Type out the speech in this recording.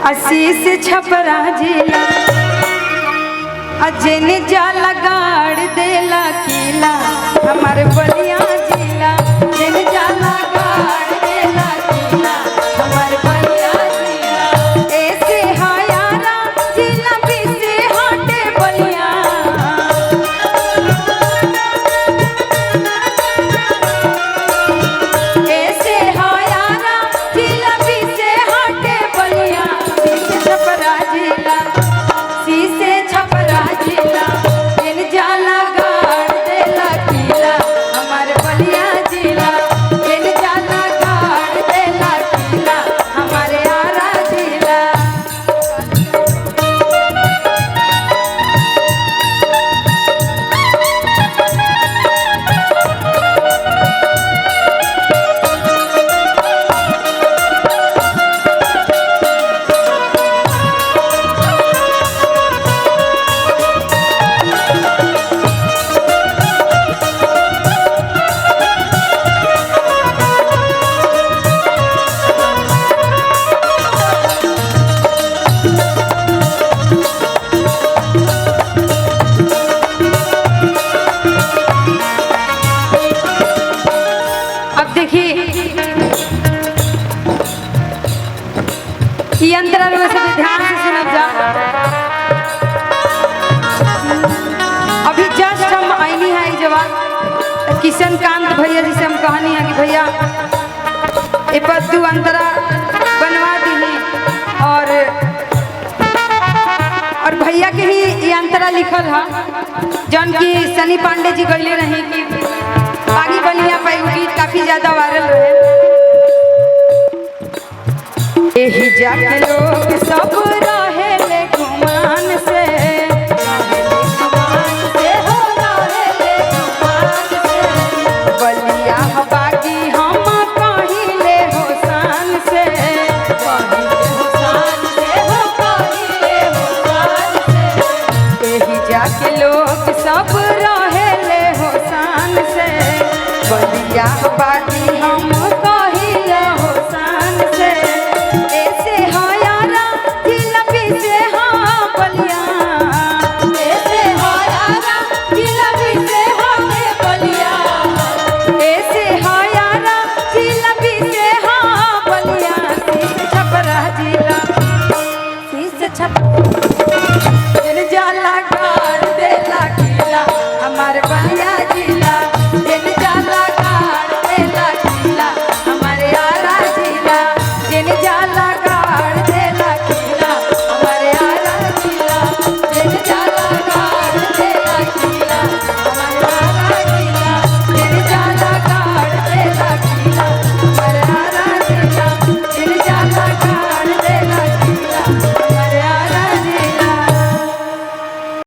आशीष छपरा जिला, अजन जाला गाड़ देला किला, हमार बलिया जिला। जिन जाला गाड़ देला किला, हमार बलिया जिला। ऐसे हयारा जिला बीसे हटे बलिया। ऐसे हयारा जिला बीसे हटे बलिया, बीसे छपरा जिला, शीशे छपरा जिला। इन जाला गाड़ देला किला, हमार बलिया जिला। इन जाला गाड़ देला किला, हमारे आरा जिला। अब देखिए ये अंतरा लोग सब ध्यान से सुनब जा। अभी जस्ट हम आईनी है ई जवाब किशन कांत भैया जी से हम कहनी है कि भैया ए पर दू अंतरा बनवा दीनी, और भैया के ही ये अंतरा लिखल है, जौन की सनी पांडे जी गईले रही कि बागी बलिया पर एगो गीत काफी ज्यादा वायरल रहे। एही जाके लोग सब